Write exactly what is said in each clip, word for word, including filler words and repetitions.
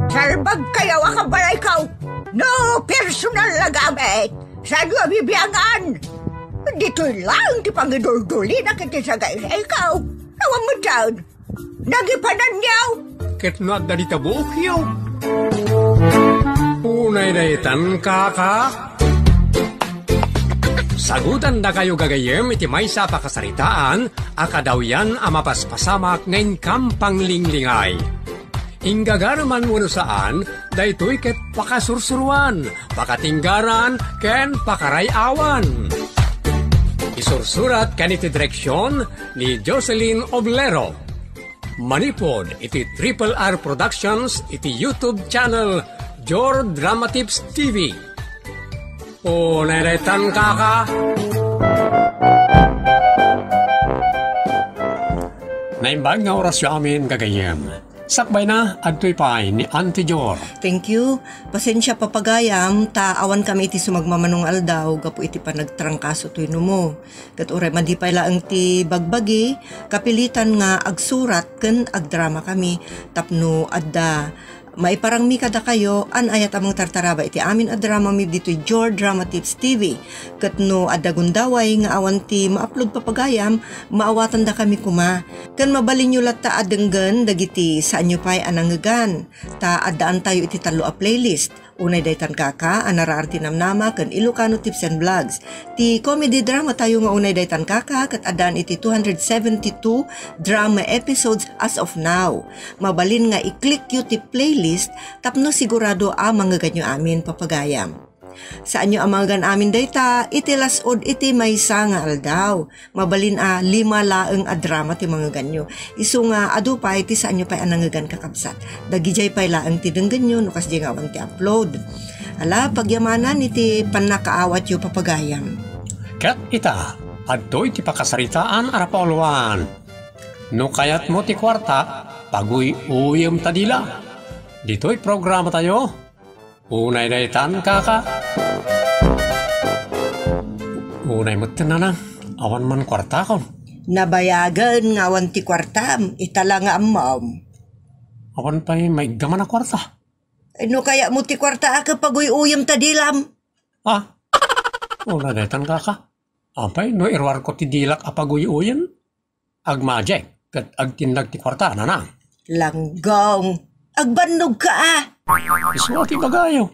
Salbagkayo a kabalayko. No personal a gamit, saanyo a bibiangan. Ditoy laeng ti pangiduldulina iti sagaysayko. Awan metten. Nagipananyo. Ket no adda dita buokyo. Unay daytan, kaka. Sagutandakayo gagayyem iti maysa a pakasaritaan a kadawyan a mapaspasamak nga inkam panglinglingay. Inggagareman wenno saan, daytoy ket pakasursuroan, pakatinggaran, ken pakaray-awan. Isursurat ken iti direksion ni Jocelyn Oblero. Manipud iti Triple R Productions iti YouTube channel Jor Drama Tips T V. O, nairetan, kaka. Naimbag nga orasyo amin, gagayyem. Sakbayna, adtoy pay ni Auntie Jor. Thank you. Pasensia, papagayam, ta awan kami iti sumagmamano nga aldaw gapu iti panagtrangkaso toy numo. Ket uray madi pay laeng ti bagbagi, kapilitan nga agsurat ken agdrama kami tapno adda maiparangmi kadakayo, an ayat a mangtartaraba iti amin a dramami ditoy Jor Drama Tips T V. Ket no adda gundaway nga awan ti ma-upload, papagayam, maawatandakami koma. Ken mabalinyo latta a denggen dagiti saanyo pay a nangngegan, ta addaantayo iti tallo a playlist. Unay daytan, kaka, a naraar ti namnama ken Ilocano Tips and Vlogs. Ti comedy drama tayo nga Unay daytan, kaka, ket addaan iti two hundred seventy-two drama episodes as of now. Mabalin nga i-click yo ti playlist tapno sigurado a mangngeganyo amin, papagayam. Saanyo a mangngegan amin dayta iti las-ud iti maysa nga aldaw. Mabalin a lima laeng a drama ti mangngeganyo. Isu nga adu pay ti saanyo pay a nangngegan, kakabsat. Dagidiay pay laeng ti denggenyo no kasdiay nga awan ti upload. Ala, pagyamanan iti pannakaawatyo, papagayam. Ket ita, adtoy ti pakasaritaan a napauluan. No kayatmo ti kuarta, paguy-uyem ta dila. Ditoy programa tayo, Unay daytan, kaka. Unay metten, nanang. Awan man kuartakon. Nabayagen nga awan ti kuartam, ita la nga ammom. Awan pay maiggaman a kuarta. Ay, no kayatmo ti kuarta, a, ket paguy-uyem ta dilam. Ah? Unay daytan, kaka. Apay, no iruarko ti dilak a paguy-uyen? Agmajek ket agtinnag ti kuarta, nanang. Langgong, agbannogka, a. Isu ti ibagayo.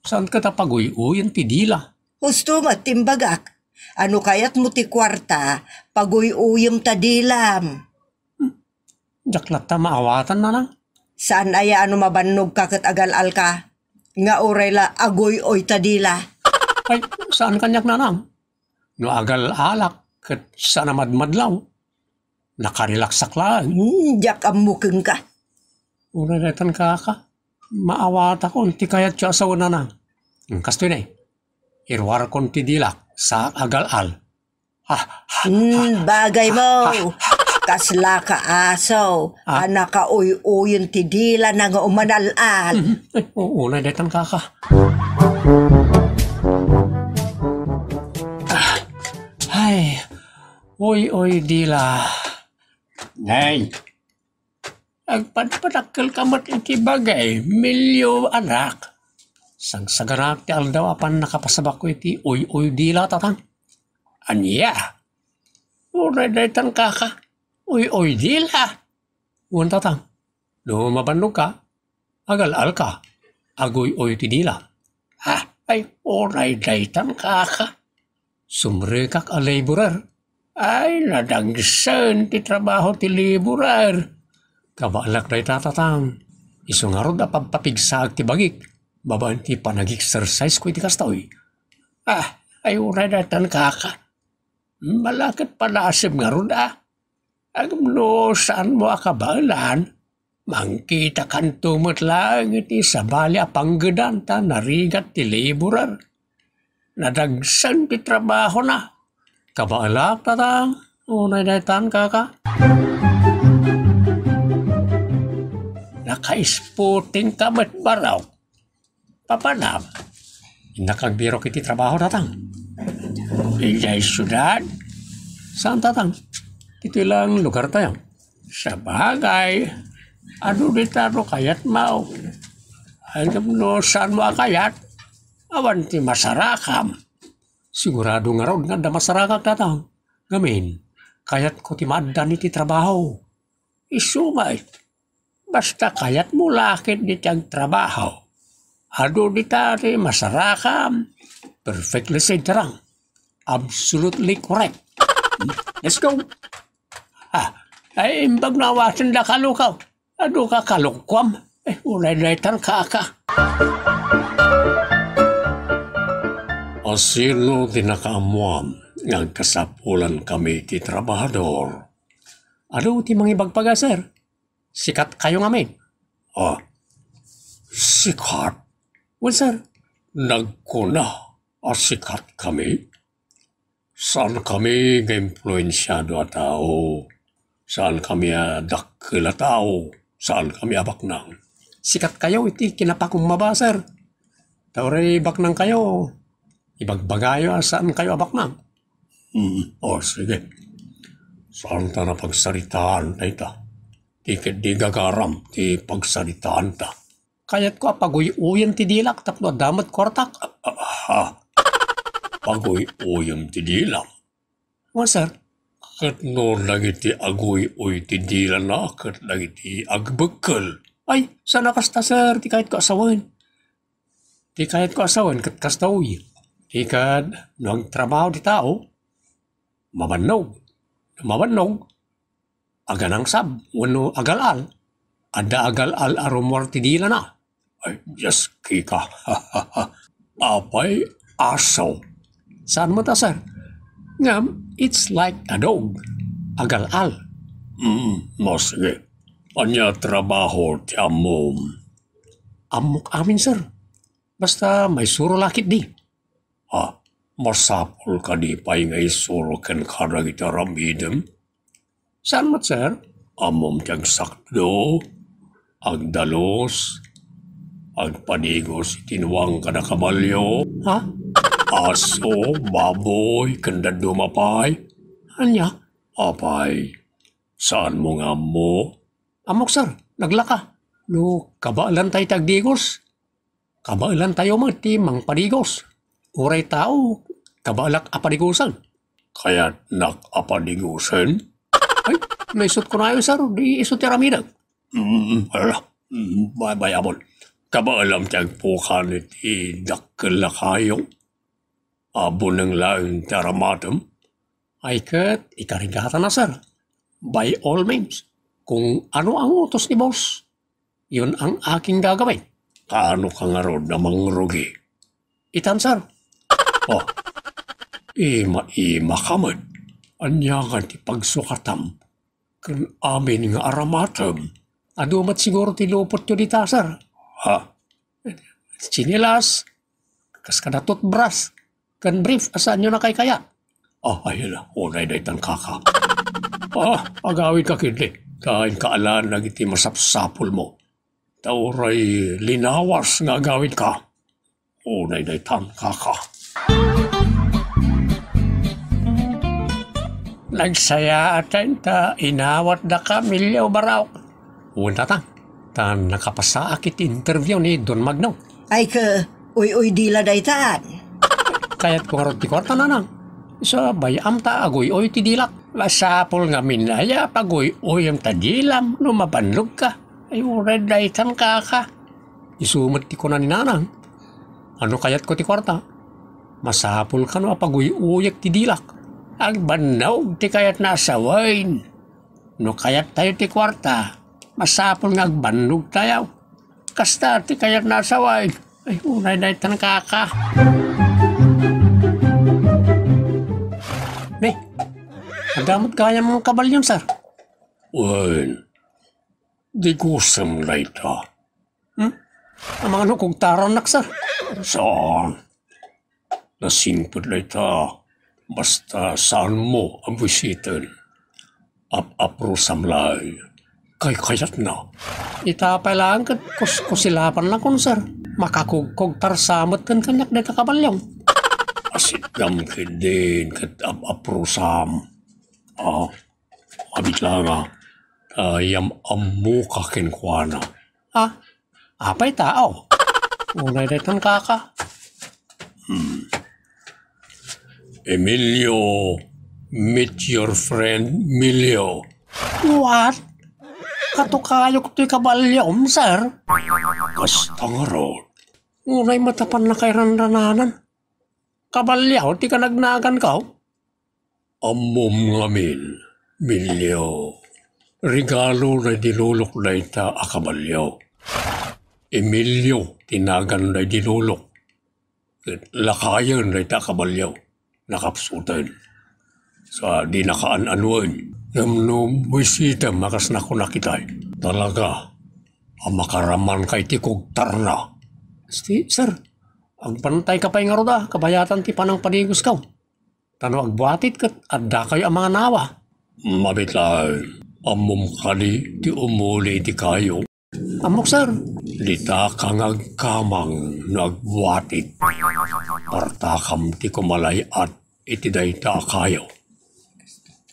Saan ket a paguy-uyen ti dila? Husto met ti imbagak. A no kayatmo ti kuarta, paguy-uyem ta dilam. Hmm. Diak latta maawatan, nanang. Saan aya a no mabannogka ket agal-alka, nga uray la aguy-uy ta dila? Ay, saan kaniak, nanang. No agal-alak ket saan a madmadlaw, nakarelaksak laeng. Hmm, diak ammo kenka. Uray daytan, kaka. Maawatakon ti kayatyo a sawen, nanang. Hmm, kastoy ne. Iruarkon ti dilak, saak agal-al. Ha, ha, hmm, bagay mo. Ha, ha, ha. Kasla ka aso, ah, a nakauy-uyen ti dilana nga umanal-al. Hmm, ay, uray daytan, kaka. Ah, ay, uy, uy, dila. Nay, agpadpadakkelka met iti bagay, milio, anak. Sagsaganak ti aldaw a pannakapasabakko iti uy-uy dila, tatang. Ania? Uray daytan, kaka. Uy-uy dila. Wen, tatang. No mabannogka, agal-alka. Aguy-uy ti dila. Ah, ay, uray daytan, kaka. Sumrekak a laborer. Ay, nadagsen ti trabaho ti laborer. Kabaelak dayta, tatang. Isu ngarud a pagpapigsaak ti bagik babaen ti panag-exercise ko iti kastoy. Ah, ay, uray daytan, kaka. Malaket panasem ngarud, a. Ngem no saanmo a kabaelan, mangkitakanto met laeng iti sabali a panggedan ta narigat ti laborer. Nadagsen ti trabahona. Kabaelak, tatang. Uray daytan, kaka. Naka-sporting ka met, barok. Papanam, innak agbirok iti trabaho, tatang. Idiay siudad? Saan, tatang? Iti lang lugar tayo. Sabagay, adu dita no kayatmo. Ay, ngem no saanmo a kayat, awan ti masarakam. Sigurado ngarud nga adda masarakak dayta. Ngamin, kayatko ti maaddan iti trabaho. Isu met. Basta kayatmo la ketdi ti agtrabaho. Adu dita ti masarakam. Perfectly said, Tarang. Absolutely correct. Let's go. Ah, ay, imbag no awaten da kalukaw. Adu ka kalukuam. Eh, unay daytan kaka. Asino ti nakaammuam nga agkasapulan kami ti trabahador? Adu ti mangibagbaga, sir. Sikat kayo ngamin. Ah, sikat? Well, sir. Nagkuna a sikat kami? Saan kami nga impluensiado a tao? Saan kami a dakkel a tao? Saan kami a baknang? Sikat kayo iti kinapakummaba, sir. Ta uray baknang kayo, ibagbagayo a saan kayo a baknang. Hmm, o, sige. Saan ta napagsaritaan dayta? Di ket di gagaram ti pagsaritaanta. Kayatko a paguy-uyen ti dilak tapno adda met kuartak. Ah, paguy-uyem ti dilam? Wen, sir. Ket no dagiti aguy-uy ti dilana ket dagiti agbekkel? Ay, saan a kasta, sir, ti kayatko a sawen. Ti kayatko a sawen ket kasta uy. Ti kad no agtrabaho ti tao, mabannog. No mabannog, aganangsab wenno agal-al. Adda agal-al a rummuar ti dilana. Ay, Dios, kika. Apay, aso. Saan met a, sir? Ngem, it's like a dog. Agal-al. Mm, no, sige. Ania trabaho ti ammom? Ammok amin, sir. Basta maisuro la ketdi. Ah, masapul kadi pay nga isuro kenka dagiti aramidem? Saan met, sir? Ammom ti agsakdo, agdalus, agpadigos iti nuang kada kabalio. Ha? Aso, baboy, ken dadduma pay. Ania? Apay, saanmo nga ammo? Ammok, sir, naglaka. No kabaelan tayo ti agdigos, kabaelan tayo met ti mangpadigos. Uray tao, kabaelak a padigosen. Kayatnak a padigosen? Ay, no isut kunayo, sir, di isu ti aramidek. Mm, ala, mm, bay-, bayabon. Kabaelam ti agpukan iti dakkel a kayo. Abuneng laeng ti aramatem. Ay ket, ikarigata na, sir. By all means, kung ano ang utos ni boss, yun ang aking gagawin. Kaano ka ngarud a mangrugi? Itan, sir. Oh, ima-ima ka met. Ania nga ti pagsukatam ken amin nga aramatem? Adu met siguro ti lupotyo dita, sir. Ha? Tsinelas, kas kada toothbrush, ken brief a saanyo nakaykayat. Ah, ay, ala, unay daytan kaka. Ah, agawid ka ketdi. Ta inka alan dagiti masapsapulmo. Ta uray linawas nga agawid ka. Unay daytan kaka. Nagsayaaten ta inawatdaka, Milio Baraok. Wen, Tatang, ta nakapasaak iti interview ni Don Magno. Ay, ke, uy-uy dila daytan. Kayatko ngarud ti kuarta, Nanang. Isu a bay-am ta aguy-uy ti dilak. Masapul ngamin aya a paguy-uyem ta dilam no mabannogka. Ay, uray daytan kaka. Isu met ti kuna ni Nanang. Ano kayatko ti kuarta? Masapul kano a paguy-uyek ti dilak. Agbannog ti kayatna a sawen. No kayattayo ti kuarta, masapul nga agbannog tayo. Kasta ti kayatna a sawen. Ay, unay daytan kaka. Ne, adda met gayam kabalyon, sir. Wen, digosem dayta. Hmm? Amangan no kugtarannak, sir. Saan? Nasingpet dayta. Basta saanmo a buisiten. Ap-aprusam laeng. Kaykayatna. Ita pay laeng ket kus-, kusilapannakon, sir. Makakugkugtarsa met ken kaniak dayta kabalyom. Asitgam ketdin ket ap-aprusam. Ah, Abit la nga, ta yam-ammoka kenkuana. Ah, apay tao? Unay daytan, kaka. Hmm. Emilio, meet your friend Milio. What? Katukayok toy kabalyom, sir? Kasta ngarud. Unay met a pannakairanrananan. Kabalyaw ti kanagnaganko? Ammom ngamin, Milio. Regalo daydi lolok dayta a kabalyo. Emilio ti nagan daydi lolok. Ket lakayen dayta a kabalyo. Nakapsuten. Sa dinaka an-anuen. Ngem no buisitem a kas nakunak itay, talaga a makaramanka iti kugtarna. Asti, sir, agbantayka pay ngarud a kabayatan ti panangpadigosko. Ta no agbuatit ket addakayo a manganawa. Mabitay, ammom kadi ti umuli iti kayo? Ammok, sir. Ditaka nga agkamang no agbuatit. Partakam ti kumalay-at iti dayta a kayo.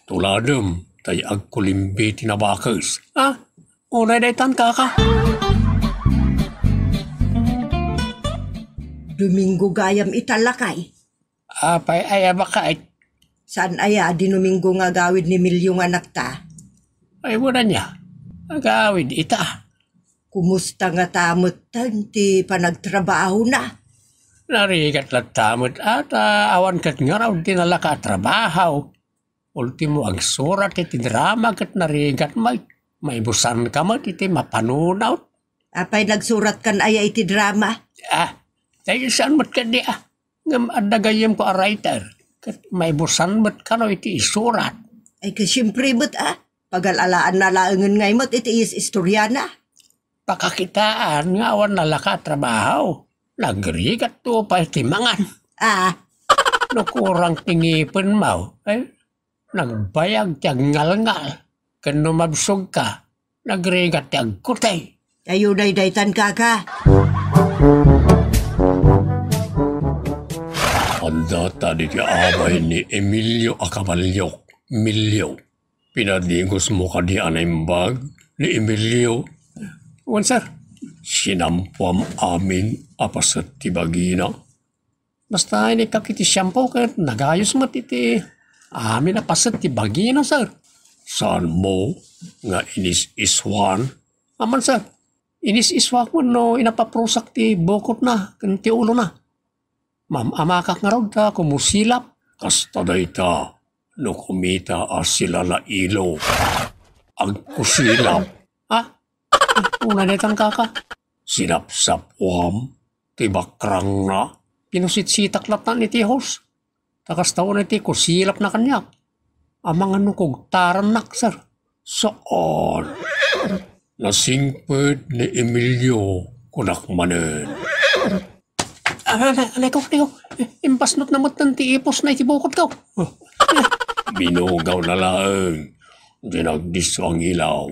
Tuladem tay agkulimbi ti nabakes. Ah, unay daytan, kaka. Domingo gayam ita, lakay. Apay aya a baket? Saan aya a Domingo nga agawid ni Emilio nga anakta? Ay, wen ania. Agawid ita. Kumusta ngata metten ti panagtrabahona? Narigat latta met a ta awan ket ngarud ti nalaka a trabaho. Ultimo, agsurat iti drama ket narigat met. Maibusanka met iti mapanunot. Apay nagsuratkan aya iti drama? Ah, ay, saan met kadi, ah? Ngem adda gayyemko a writer, ket maibusan met kano iti isurat. Ay, ket siempre met, ah. Pagal-alaanna laengen ngay met iti is-istoriana. Pakakitaan nga awan nalaka a trabaho. Nagrigatto pay ti mangan. Ah. No kurang ti ngipenmo, ay, nagbayag ti agngalngal. Ken no mabsogka, nagrigat ti agkutay. Ayo daydaytan, kaka. Adda ta diti abay ni Emilio a kabalyo, Milio. Pinadigosmo kadi a naimbag ni Emilio? Wen, sir. Sinampuam amin a paset ti bagina? Basta inikak iti shampoo ket nagayos met iti amin a paset ti bagina, sir. Saanmo nga inis-iswan? Aman, sir. Inis-iswak wenno inapaprusak ti bukotna ken ti ulona. Mam-amakak ngarud ta kumusilap. Kasta dayta, no kumita a silalailo, agkusilap. Ah? Una daytan, kaka. Sinapsapuam ti bakrangna. Pinusitsitak latta iti hose. Ta kasta unay ti kusilapna kaniak. Amangan no kugtarannak, sir. Saan. Nasingpet ni Emilio, kunak manen. Ah, na, na, naiko, naiko. Impasnotna metten ti iposna iti bukotko. Binugawna laeng. Dinak disso a ngilaw.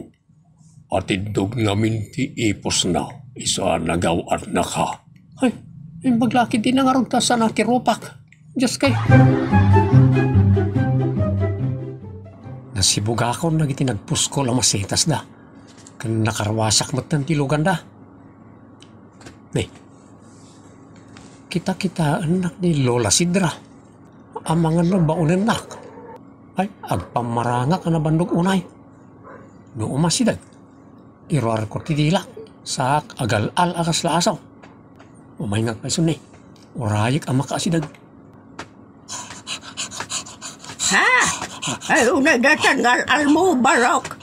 Atiddog ngamin ti iposna, isu a nagaw-atnaka. Ay, imbag la ketdi ngarud ta saan a ti rupak. Dioskay. Nasibugakon dagiti nagpuskol a masetasda, ken nakaruasak metten ti luganda. Ne, kita-kitaennak ni Lola Sidra. Amangan no baonennak. Ay, agpammarangak a nabannog unay. No umasideg, iruarko ti dilak, saak agal-al a kasla aso. Umayngak pay suni, urayek a makaasideg. Ha? Ay, unay daytan nga al-almo, barok.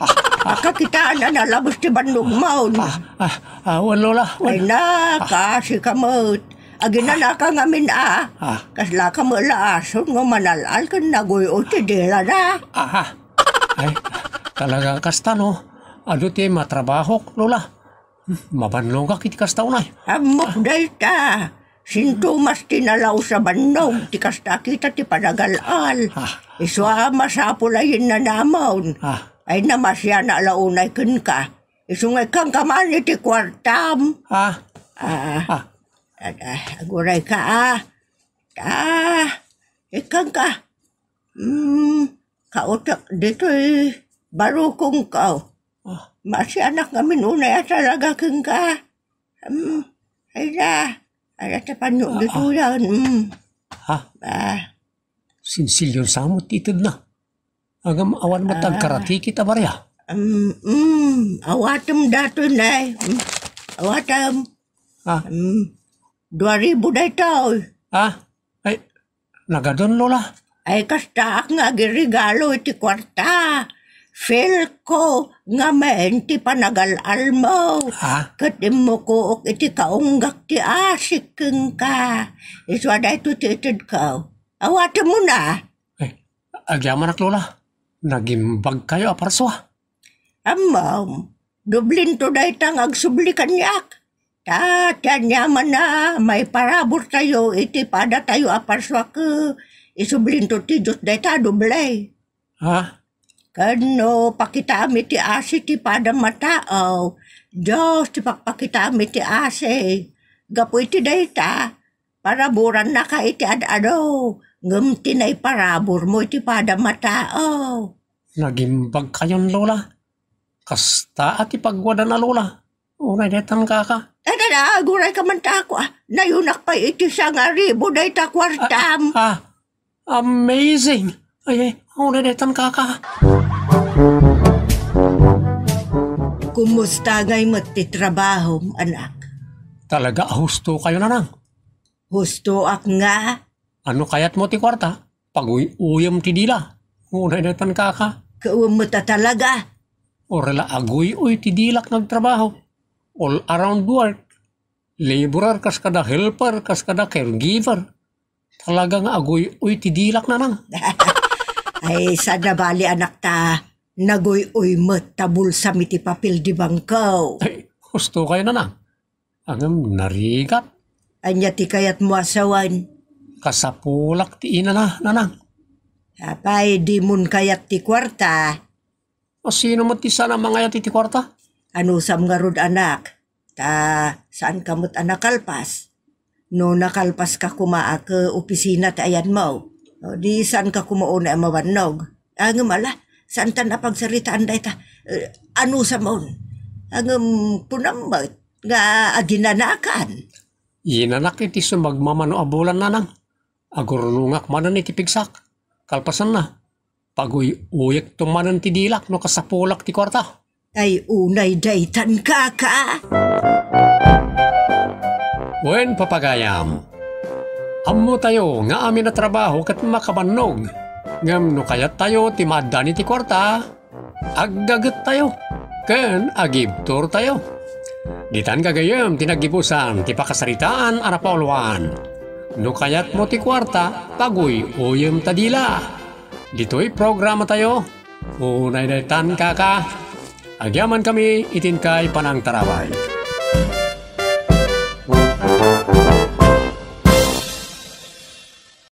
Kakitaan a nalabes ti bannogmon. Ah, ah, ah, wen, Lola, wen. Ay na, kaasi ka met. Aginanaka ngamin a. Ah. Kasla ka met la ason nga manal-al ken naguy-oy ti dilana. Ah, ah. Ay, talaga kasta, no? Adu ti matrabahok, Lola. Mabannogak iti kasta unay. Ammok dayta. Sintomas ti nalaus a bannog ti kasta a kita ti panagal-al. Ah. Isu a masapul a yennanamon. Ah. Ay, namasianak la unay kenka. Isu nga ikkanka man iti kuartam. Ah. Ah. Ah. Ad-, ah, aguray ka, ah. Ah, ikkanka. Hmm, kautak ditoy barukongko. Ah. Masianak ngamin unay a talaga kenka. Hmm, Ay na. Ala ta panyo Ah, ah. ditoyan. Mm. Ha? Ah. Sinsilyon sa mo ti itedna. Agam awan mo Ah. tagkaratikit a barya. Mm, mm. Awatem datoy, nay. Mm. Awatem. Ah. Mm. Dua ribu daytoy. Ah? Ay, nagadun, Lola. Ay, kastaak nga agregalo iti kuarta. Feel ko ngamin ti panagal-almo. Ah? Ket immukook iti kaunggak ti asik kenka. Isua daytoy ti itedko. Awatem mo na. Eh, agyamanak, Lola. Nagimbag kayo a parsua. Ammom, doblento dayta nga agsubli kaniak. Ta, ti aniamanna, maiparabur tayo iti padatayo a parsua ket isublento ti Dios dayta a doble. Ha? Ken no, pakitaam iti asi ti padam a tao, Dios ti pakpakitaam iti asi. Gapu iti dayta, paraburannaka iti ad-adu, ngem ti naiparabur mo iti padam a tao. Nagimbag kayon, Lola. Kasta a ti pagwadana, Lola. Unay daytan, kaka. Dada, aguray ka man tako, ah. Nayunak pay iti sangaribo dayta kuartam. Ah, ah, amazing. Ay, ay, unay daytan, kaka. Kumusta ngay met ti trabahom, anak? Talaga a husto kayo, nanang. Hustoak nga. Ano kayat mo ti kuarta? Paguy-uyem ti dila. Unay daytan, kaka. Kawen met a talaga. Orala aguy-uy ti dilak nga agtrabaho. All around work. Laborer kas kada helper, kas kada caregiver. Talaga nga aguy-uy ti dilak, nanang. Ay, saan na bali, anak ta. Naguy-uy met ta bulsam iti papel di bangko. Ay, husto kayo, nanang. Agam narigat. Anya ti kayat mo a sawen? Kasapulak ti inana, nanang. Apay, dimon kayat ti kuarta? A sino met ti saan a mangayat iti kuarta? Anusam ngarud, anak? Ta saan ka met a nakalpas? No nakalpas ka koma a ke opisina ti ayanmo, no, di saan ka koma unay a mabannog. Ngem ala, saantan a pagsaritaan dayta. Eh, anusam on? Ngem kunam met nga aginanakan. Inanak iti sumagmamano a bulan, nanang. Agurnongak manen iti pigsak. Kalpasanna, paguy-uyekto manen ti dilak no kasapulak ti kuarta. Ay, unay daytan, kaka. Wen, papagayam. Ammotayo nga amin a trabaho ket makabannog. Ngem no kayattayo ti maaddaan iti kuarta, aggagettayo ken agibturtayo. Ditan gagayyem ti naggibusan ti pakasaritaan a napauluan. No kayatmo ti kuarta, paguy-uyem ta dila. Ditoy programatayo, unay daytan, kaka. Agyamankami iti inkay panangtarabay.